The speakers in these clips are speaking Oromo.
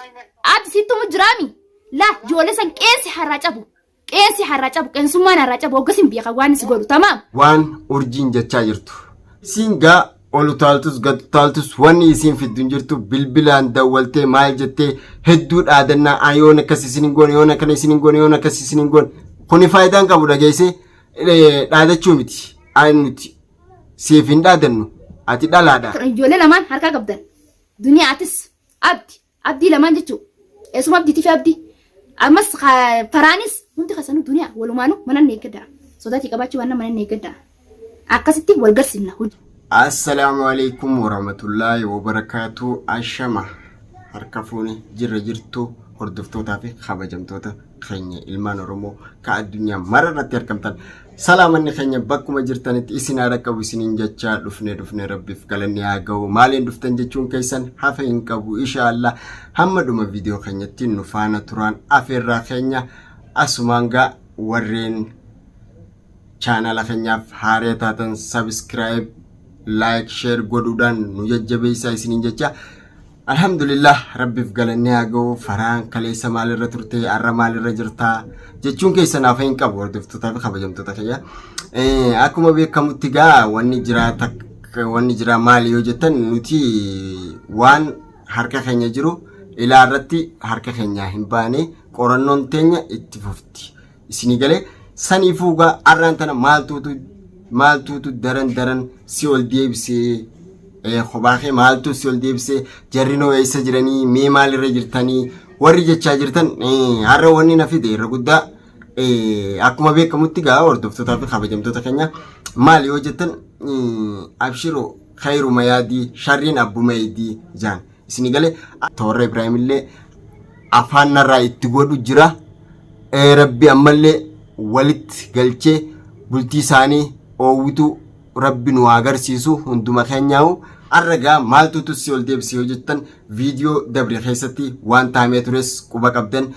Abdi sitti mu jiraami. Laa ijoollee san qeensi harraa cabu. Qeensi harraa cabu qeensummaan harraa cabu hoggas hin beekan waan si godhu tamaam. Waan urjiin jechaa jirtu. Isiin gaa ol utaaltus gad utaaltus wanni isiin fiddu hin jirtu bilbilaan dawwaltee maal jettee hedduu dhaadannaa "Aa, yoon akkas isin hin goone yoon akkana isin hin goone yoon akkas isin hin goone kuni faayidaan qabu dhageessee dhaadachuu miti ani nuti siif hin dhaadannu ati dhalaadha. Ijoollee lamaan harkaa qabdan. Duniyaa atis abdi abdii lamaan jechuu eessuma abdiitii fi abdii ammas faraanis hundi keessanuu duniyaa walumaanuu mana inni eeggadha sodaatii qabaachuu waan mana inni eeggadha akkasitti wal garsiifna. Assalaamu alaikum warahmatullaahi wabarakaatu. Ashama harka fuune jirra jirtu hordoftootaa fi kabajamtoota keenya ilmaan Oromoo ka addunyaa mara irratti argamtan. Salaamanni keenya bakkuma jirtanitti isin haa dhaqqabu isiniin jechaa dhufne dhufne rabbiif galanni haa ga'u. Maaliin dhuftan jechuun keessan hafa hin qabu inshaallah. Hamma dhuma viidiyoo keenyatti nu faana turaan afeerraa keenya asumaan gaa warreen chaanala keenyaaf haaree taatan sabiskiraayib laayik sheer godhuudhaan nu jajjabeessaa isiniin jecha alhamdulillah rabbiif galanni haa ga'u faraan kaleessa maalirra turte har'a maalirra jirtaa jechuun keessan hafa hin qabu hordoftootaa fi kabajamtoota kiyya akkuma beekamutti gaa wanni jiraa takka wanni jiraa maali yoo jettan nuti waan harka keenya jiru ilaa irratti harka keenya hin baane qorannoon teenya itti fufti isinii galee saniifuu gaa arraan tana maaltuutu maaltuutu daran daran si ol deebisee kophaa kee maaltu si ol deebisee jarrinoo eessa jiranii mee maalirra jirtanii warri jechaa jirtan har'a wanni na fide irra guddaa akkuma beekamutti gaa hordoftootaa fi kabajamtoota keenya maal yoo jettan abshiroo khayruma yaadii sharriin abbuma eedii jaan isinii galee toorra Ibraahim illee afaan narraa itti godhu jira. Rabbi ammallee walitti galchee bultii isaanii oowwitu rabbi nu haa agarsiisu hunduma keenyaa'u. Har'a gaa maaltuutu si ol deebise yoo jettan viidiyoo dabre keessatti waan taamee tures quba qabdan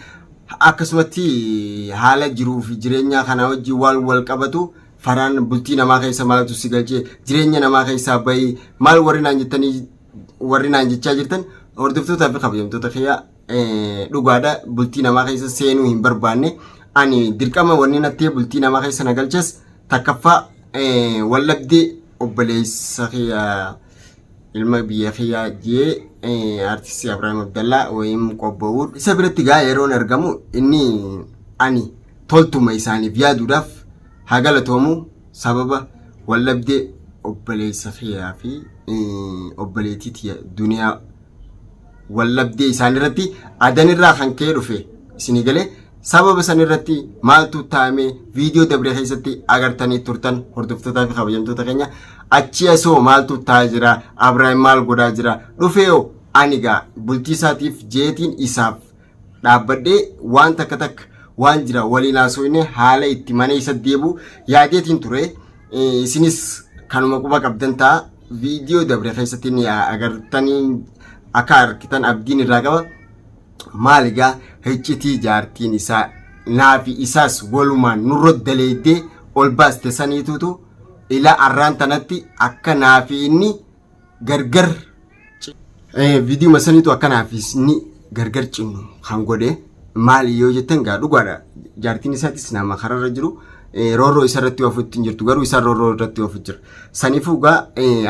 akkasumatti haala jiruu fi jireenyaa kanaa wajjin waan wal qabatu faraan bultii namaa keessa maaltu si galchee jireenya namaa keessaa bahii maal warri naan jettanii warri naan jechaa jirtan hordoftootaa fi kabajamtoota kiyya dhugaadha bultii namaa keessa seenuu hin barbaanne ani dirqama wanni nattee bultii namaa keessa na galches takkaffaa wallabdee obboleessa kiyya ilma biyya kiyya jee artistii Abiraahim Abdallaa wayim qobba'uu isa biratti gaa yeroon argamu inni ani toltuma isaaniif yaaduudhaaf haa galatoomu sababa wallabdee obboleessa kiyyaa fi obboleettii tiyya duniyaa wallabdee isaan irratti adan irraa kan ka'e dhufe isinii galee sababa san irratti maaltu taa'ame viidiyoo dabre keessatti agartanii turtan hordoftootaa fi kabajamtoota keenya achi asoo maaltu taa'aa jira Abrahaam maal godhaa jira dhufeeyo ani gaa bultii isaatiif jeetiin isaaf dhaabbadhee waan takka takka waan jira waliin haasofne haala itti mana isa deebu yaadeetiin ture. Isinis kanuma quba qabdan ta'a. Viidiyoo dabre keessatti ni agartanii akka argitan abdiin irraa qaba. Maal egaa hiccitii jaartiin isaa naafi isaas walumaan nurra daleeddee ol baaste saniitutu ilaa arraan tanatti akka naafi inni gargar viidiyoo saniitu akkanaaf inni gargar cinnu kan godhe maali yoo jettan gaa dhugaadha jaartiin isaatis nama kararra jiru roorroo isa irratti ofutti hin jirtu garuu isaan roorroo irratti ofu jira saniifuu gaa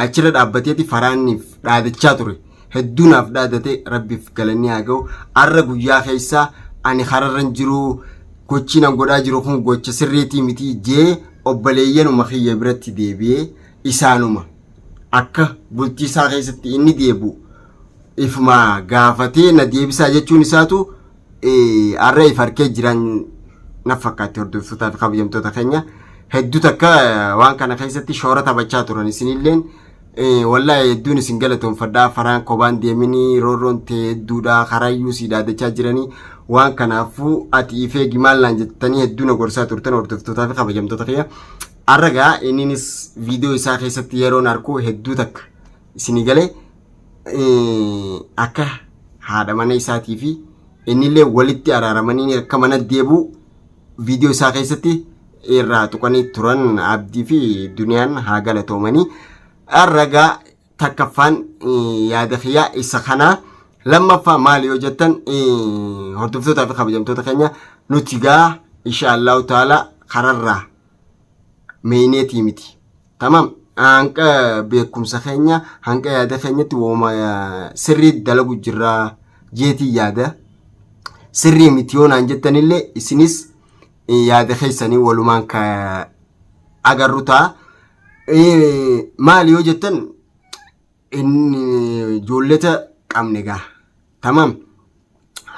achirra dhaabbateeti faraanniif dhaadachaa ture hedduu naaf dhaadate rabbiif galanni haa ga'u arra guyyaa keessaa ani kararra hin jiru gochi nan godhaa jiru kun gocha sirriitii miti jee obboleeyyanuma kiyya biratti deebi'ee isaanuma akka bultii isaa keessatti inni deebi'u ifuma gaafatee na deebisaa jechuun isaatu har'a if harkee jiran na fakkaatti hordoftootaa fi kabajamtoota keenya hedduu takka waan kana keessatti shoora taphachaa turan isinilleen wallaahi hedduun isin galatoonfadhaa faraan kobaan deeminii roorroon ta'e hedduudha karayyuu sii dhaadachaa jiranii waan kanaafuu ati ifeegi maal naan jettanii hedduu na gorsaa turtan hordoftootaa fi kabajamtoota kiyya Har'a gaa inninis viidiyoo isaa keessatti yeroon arku hedduu takka isinii galee akka haadha mana isaatii fi innillee walitti araaramanii akka mana deebi'u viidiyoo isaa keessatti irraa tuqanii turan abdii fi duniyaan haa galatoomanii. Har'a gaa takkaffaan yaada kiyyaa isa kana Lammaffaa maali yoo jettan, hordoftootaa fi kabajamtoota keenya, nuti gaa insha Allahu ta'ala kararraa meeyneetii miti. Tamam, hanqa beekumsa keenya, hanqa yaada keenyatti wooma sirrii dalagu jirraa jeetii yaada. Sirrii miti yoo naan jettanillee, isinis yaada keessanii walumaan ka agarru ta'a. Maali yoo jettan, inni ijoolleta qabne gaa, tamam,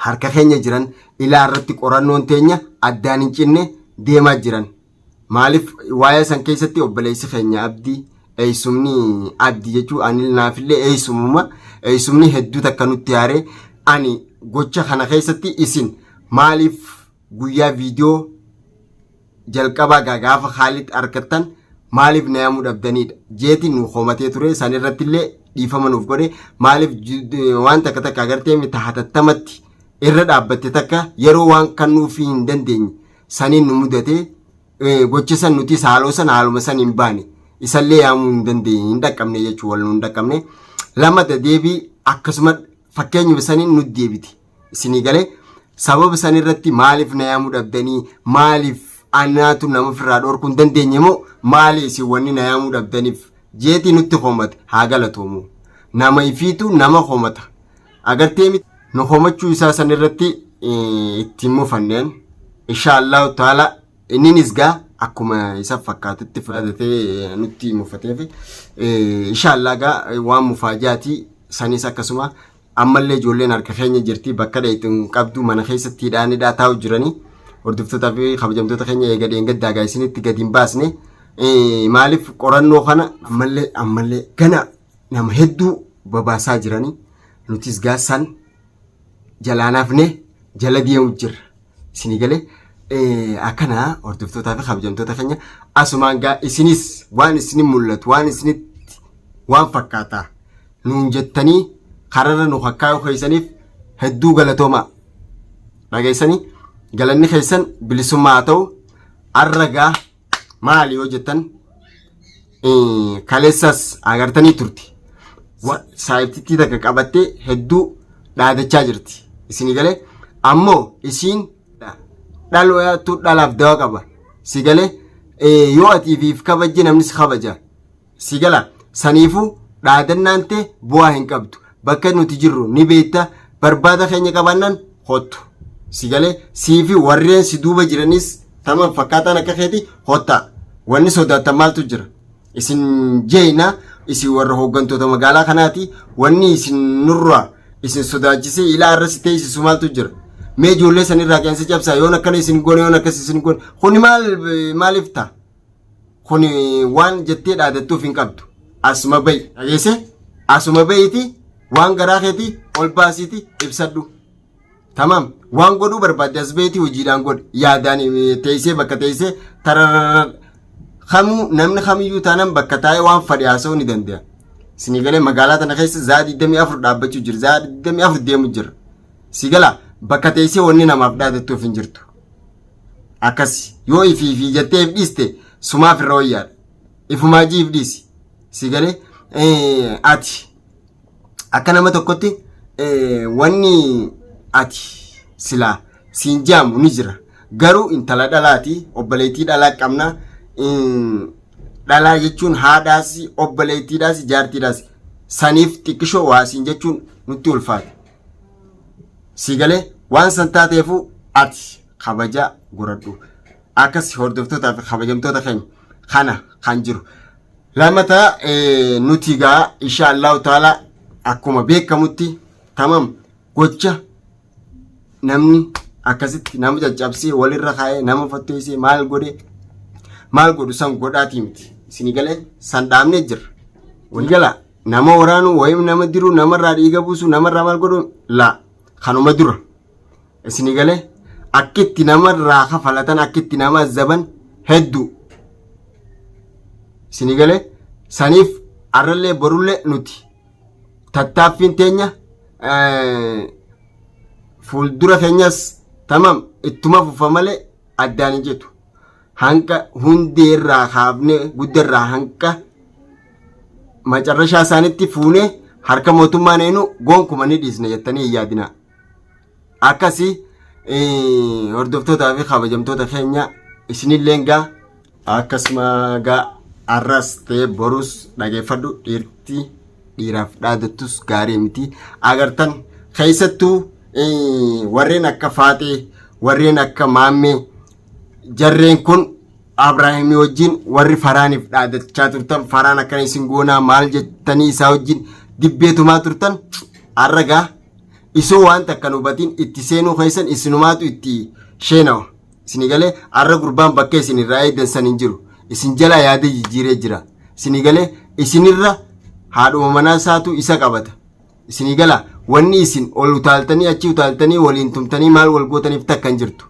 harka keenya jiran ilaa irratti qorannoon teenya addaan hin cinne deemaa jiran. Maaliif waa'ee san keessatti obboleessi keenya Abdii, eessumni Abdii jechuun ani naafillee eessumuma, eessumni hedduu takka nutti haaree, ani gocha kana keessatti isin maaliif guyyaa viidiyoo jalqabaa gaa gaafa Khaalid argattan maaliif na yaamuu dhabdanidha jeeti nu komatee ture. San irratti illee dhiifama nuuf godhe. Maaliif waan takka takka agartee miti hatattamatti irra dhaabbatte takka yeroo waan kan nuuf hin dandeenye saniin nu mudate. Gocha san nuti haaloo san haaluma san hin baane, isallee yaamuu hin dandeenye, hin dhaqqabne jechuu, wal nu hin dhaqqabne. Lamata deebii akkasuma fakkeenyuma saniin nu deebiti isinii galee. Sababa san irratti maaliif na yaamuu dhabdanii, maaliif anaatu nama ofirraa dhorkuu hin dandeenye moo maali isin wanni na yaamuu dhabdaniif jeetii nutti komate. Haa galatoomu, nama ifiitu nama komata agartee miti. Nu komachuu isaa san irratti ittiin mufanneen, insha Allahu ta'ala inninis gaa akkuma isa fakkaatutti fudhatatee nutti mufateef, insha Allah gaa waan mufaajaati sanis akkasuma. Ammallee ijoolleen harka keenya jirti, bakka dheeytu hin qabdu, mana keessatti hidhaanidhaa taa'u jiranii. Hordoftootaa fi kabajamtoota keenya, eega dheengaddaa gaa isinitti gadi hin baasne. Maaliif qorannoo kana ammallee gana nama hedduu babaasaa jiranii, nutis gaa san jalaan hafne jala deemu jirra. Isinii galee akkana. Hordoftootaa fi kabajamtoota keenya, asumaan gaa isinis waan isinin mul'atu, waan isinitti waan fakkaataa nuun jettanii kararra nu kakkaayuu keessaniif hedduu galatoomaa. Dhageessanii, galanni keessan bilisummaa haa ta'u. Arra gaa maali yoo jettan, kaleessas agartanii turte. Saayibtittii takka qabattee hedduu dhaadachaa jirti. Isinii galee, ammoo isiin dhaloatu dhalaaf dawa qaba. Si galee, yoo ati ifiif kabajje namni si kabaja. Si gala, saniifuu dhaadannaan tee bu'aa hin qabdu. Bakka nuti jirru ni beekta, barbaada keenya qabaannaan kottu. Si galee, siifi warreen si duuba jiranis tama fakkaataan akka keeti kottaa. Wanni sodaattan maaltu jira? Isin jeeyna, isin warra hooggantoota magaalaa kanaati, wanni isin nurraa isin sodaachisee ilaa irra si teessisu maaltu jira? Mee ijoollee sanirraa qeensa cabsaa, yoon akkana isin goone, yoon akkas isin goone, kuni maal maaliif ta'a? Kuni waan jettee dhaadattuuf hin qabdu. Asuma ba'i. Dhageesse? Asuma ba'iiti waan garaa keetii ol baasiiti ibsadhu. Tamaam. Waan godhuu barbaadde as ba'iiti hojiidhaan godhi. Yaadaan teessee bakka teessee tararara kamuu, namni kamiyyuu taanaan bakka taa'ee waan fadhe haasa'uu ni danda'a. Isinii galee, magaalaa tana keessa zaa 24 dhaabbachuu jira. Zaa 24 deemu jira. Si gala, bakka teessee wanni namaaf dhaadattuuf hin jirtu. Akkas yoo ifii fi jettee if dhiiste sumaaf irra wayyaadha. Ifumaa jii if dhiisi. Si galee, ati akka nama tokkotti wanni ati silaa siin jaamu ni jira. Garuu intala dhalaati, obboleettii dhalaa qabna. Dhalaa jechuun haadhaas, obboleettiidhaas, jaartiidhaas. Saniif xiqqishoo waa siin jechuun nutti ulfaate. Si galee, waan san taateefu ati kabaja godhadhu. Akkas hordoftootaa fi kabajamtoota keenya, kana kan jiru. Lamata nuti gaa insha Allahu ta'ala akkuma beekamutti, tamam, gocha namni akkasitti nama caccabsee walirra kaa'ee nama fatteessee maal godhe maal godhu san godhaatii miti. Isinii galee, san dhaabnee jirra. Walgala nama waraanuu wayim nama diruu, namarraa dhiiga buusu, namarraa maal godhu laa kanuma dura. Isinii galee, akkitti namarraa kafalatan, akkitti nama azaban hedduu. Isinii galee, saniif arrallee borullee nuti tattaaffiin teenya fuuldura keenyas, tamam, ittuma fufa malee addaan hin jettu. Hanqa hundee irraa kaafnee guddarraa hanqa macarrashaa isaanitti fuunee Harka mootummaan eenyu gonkuma ni dhiisna jettanii hin yaadinaa. Akkasii hordoftootaa fi kabajamtoota keenya, isinilleen gaa akkasuma gaa arras ta'ee borus dhageeffadhu, dhiirti dhiiraaf dhaadattus gaarii miti. Agartan, keessattuu warreen akka Faaxee, warreen akka Maammee, jarreen kun Abrahaamii wajjin warri Faraaniif dhaadachaa turtan, Faraan akkana isin goonaa maal jettanii isaa wajjin dibbeetumaa turtan, har'a gaa isoo waan takka hubatiin itti seenuu keessan isinumaatu itti sheenawa. Isinii galee? Har'a gurbaan bakka isin irraa eegdan san hin jiru. Isin jalaa yaada jijjiiree jira. Isinii galee? Isinirra haadhuma manaa isaatu isa qabata. Isinii gala? Wanni isin ol utaaltanii, achi utaaltanii, waliin tumtanii, maal wal gootaniif takka hin jirtu.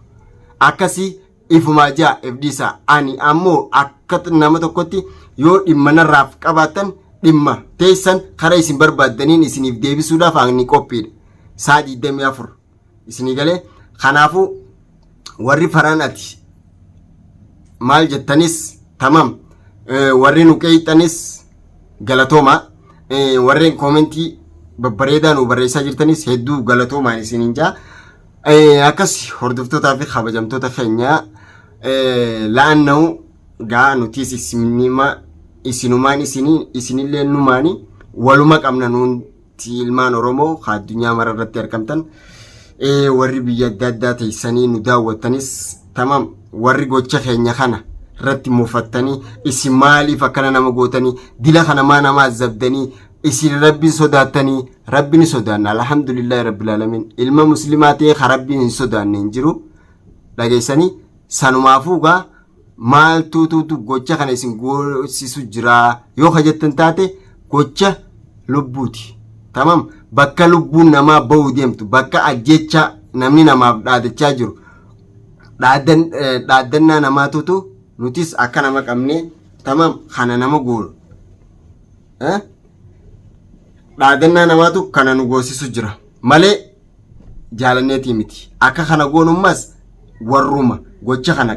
Akkasii ifumaa ja'a ifdhiisaa. Ani ammoo akka nama tokkotti yoo dhimma narraaf qabaattan, dhimma teessan karaa isin barbaaddaniin isiniif deebisuudhaaf ani qophiidha. Saa 24 isinii galee? Kanaafuu warri Faraan ati maal jettanis tamam, warri nu qeeyxanis galatooma, warreen koomentii babbareedaa nu barreessaa jirtanis hedduu galatoomaan isiniin jaa. Akkas hordoftootaa fi kabajamtoota keenya, la'anna'u gaa nutis isinima isinumaan isinii isinillee numaani waluma qabna. Nuti ilmaan Oromoo ka addunyaa mara irratti argamtan, warri biyya adda addaa teessanii nu daawwattanis tamam, warri gocha keenya kana irratti mufattanii, isin maaliif akkana nama gootanii, dila kana maa nama azabdanii, isin Rabbiin sodaattanii? Rabbiin sodaanna, alhamdulillahi rabbil alamin. Ilma muslimaa ta'ee ka Rabbiin hin sodaanne hin jiru. Dhageessanii? Sanumaafuu gaa maaltuutuutu gocha kana isin goosisu jira yoo ka jettan taate, gocha lubbuuti. Tamam, bakka lubbuun namaa bahu deemtu, bakka ajjeechaa namni namaaf dhaadachaa jiru, dhaaddannaa namaatutu nutis akka nama qabne tamam kana nama goonu. Dhaadannaa namaatu kana nu goosisu jira malee jaalanneetii miti. Akka kana goonummas warruma gocha kana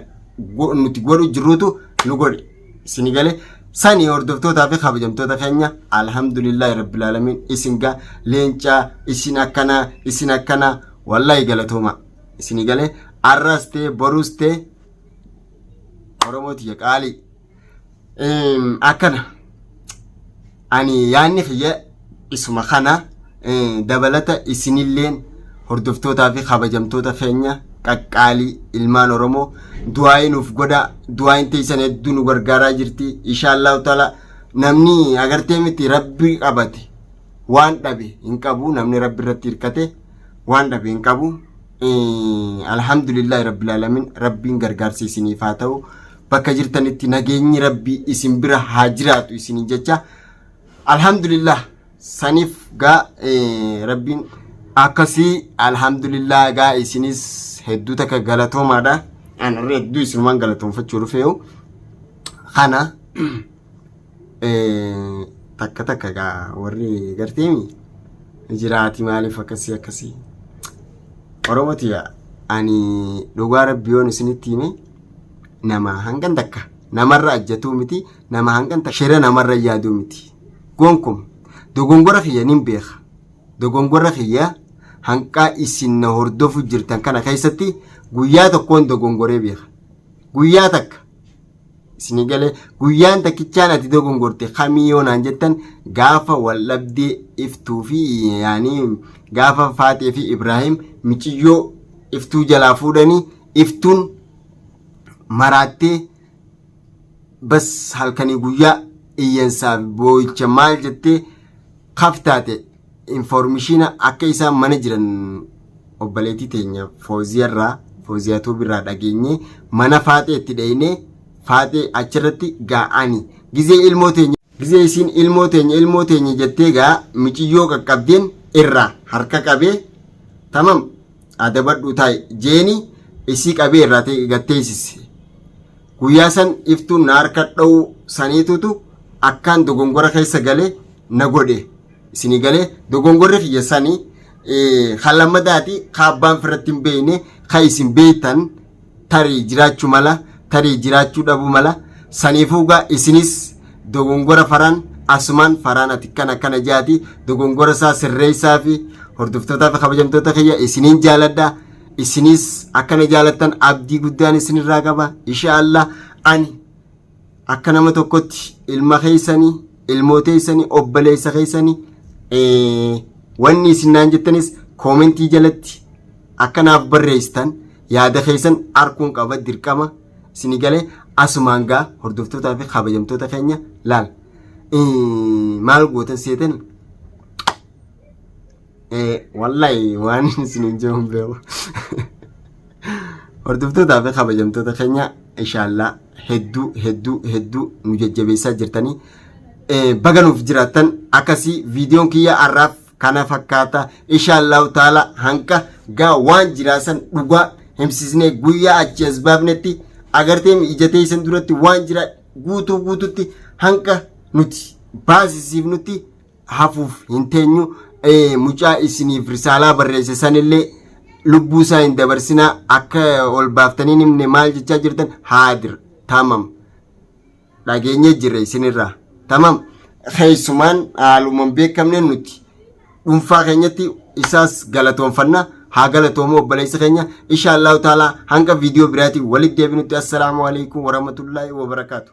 nuti godhu jirrutu nu godhe. Isin galee sani? Hordoftootaa fi kabajamtoota keenya, alhamdulillahi rabbil alamin. Isin gaa leencaa, isin akkanaa, isin akkanaa, wallahi galatooma. Isin galee? Arras ta'e borus ta'e, Oromoo tiyya qaalii, akkana ani yaanni kiyya isuma kana. Dabalata isinilleen hordoftootaa fi kabajamtoota keenya qaqqaalii ilmaan Oromoo, du'aa'ii nuuf godhaa. Du'aa'iin teessan hedduu nu gargaaraa jirti. Inshaallahu taala, namni agartee miti Rabbi qabate waan dhabe hin qabu. Namni Rabbi irratti hirkate waan dhabe hin qabu. Alhamdulillahi rabbil alamin. Rabbiin gargaarsa isiniif haa ta'u. Bakka jirtanitti nageenyi Rabbii isin bira haa jiraatu isiniin jecha. Alhamdulillah, saniif gaa Rabbiin akkasii. Alhamdulillah, gaa isinis hedduu takka galatoomaadha. Anarra hedduu isinumaan galatoonfachuu dhufeeyu kana takka takka gaa warri garteemi jiraati maaliif akkasii akkasii. Oromooti, ani dhugaa Rabbi yoon isinitti hime, nama hangan takka namarra ajjatuu miti, nama hangan takka shira namarra yaaduu miti gonkum. Dogongora kiyya nin beeka. Dogongora kiyya hanqaa isin na hordofu jirtan kana keessatti guyyaa tokkoon dogongoree beeka, guyyaa takka. Isinii galee? Guyyaan takkichaan ati dogongorte kamii yoo naan jettan, gaafa wal dhabdee Iftuu fi yaanii gaafa Faaxee fi Ibraahim miciyyoo Iftuu jalaa fuudhanii, Iftuun maraattee bas halkanii guyyaa iyyansaa fi boo'icha maal jettee kaftaate, informishiina akka isaan mana jiran obboleettii teenya Fooziyarraa, Fooziyaa Tuubirraa dhageenyee mana Faaxee itti dheeynee, Faaxee achirratti gaa'ani gizee ilmoo teenya, gizee isiin ilmoo teenya ilmoo teenya jettee gaa miciyyoo qaqqabdeen irraa harka qabee, tamam adabadhu taa'i jeeni isii qabee irraa gatteessise. Guyyaa san Iftuun na harka dha'uu saniitutu akkaan dogongora keessa galee na godhe. Isinii galee? Dogongorri kiyya sani kan lammadaati, ka abbaan firratti hin beekne, ka isin beektan tarii jiraachuu mala, tarii jiraachuu dhabuu mala. Saniifuu gaa isinis dogongora Faraan Asumaan Faraan ati kana kana jaati dogongora isaa sirreessaa fi hordoftootaa fi kabajamtoota kiyya isiniin jaaladha. Isinis akkana jaalattan abdii guddaan isinirraa qaba. Insha Allah ani akka nama tokkotti ilma keessanii, ilmoo teessanii, obboleessa keessanii wanni isin naan jettanis koomentii jalatti akka naaf barreessitan yaada keessan arkuun qaba dirqama isinii galee. Asumaan gaa hordoftootaa fi kabajamtoota keenya laal maal gootan seetan? Wallahi waan isin hin jiru hin beeku. Hordoftootaa fi kabajamtoota keenya, inshaallaa hedduu hedduu hedduu nu jajjabeessaa jirtanii, baga nuuf jiraattan. Akkasii viidiyoon kiyya har'aaf kana fakkaata. Inshaallahu taala hanqa gaa waan jiraasan dhugaa himsisnee guyyaa achi as baafnetti agartee ija teessan duratti waan jira guutuu guututti hanqa nuti baasisiifnutti hafuuf hin teenyu. Mucaa isiniif risaalaa barreesse sanillee lubbuu isaa hin dabarsinaa, akka ol baaftanii himne maal jechaa jirtan? Haadir tamam, dhageenye jirra isinirraa. Tamam, keessumaan haalumaan beekamne nuti dhuunfaa keenyatti isaas galatoonfanna. Haa galatoomu obboleessa keenya. Insha Allahu taala hanga viidiyoo biraatiin walitti deebinutti, assalaamu alaikum warahmatullaahi wabarakaatu.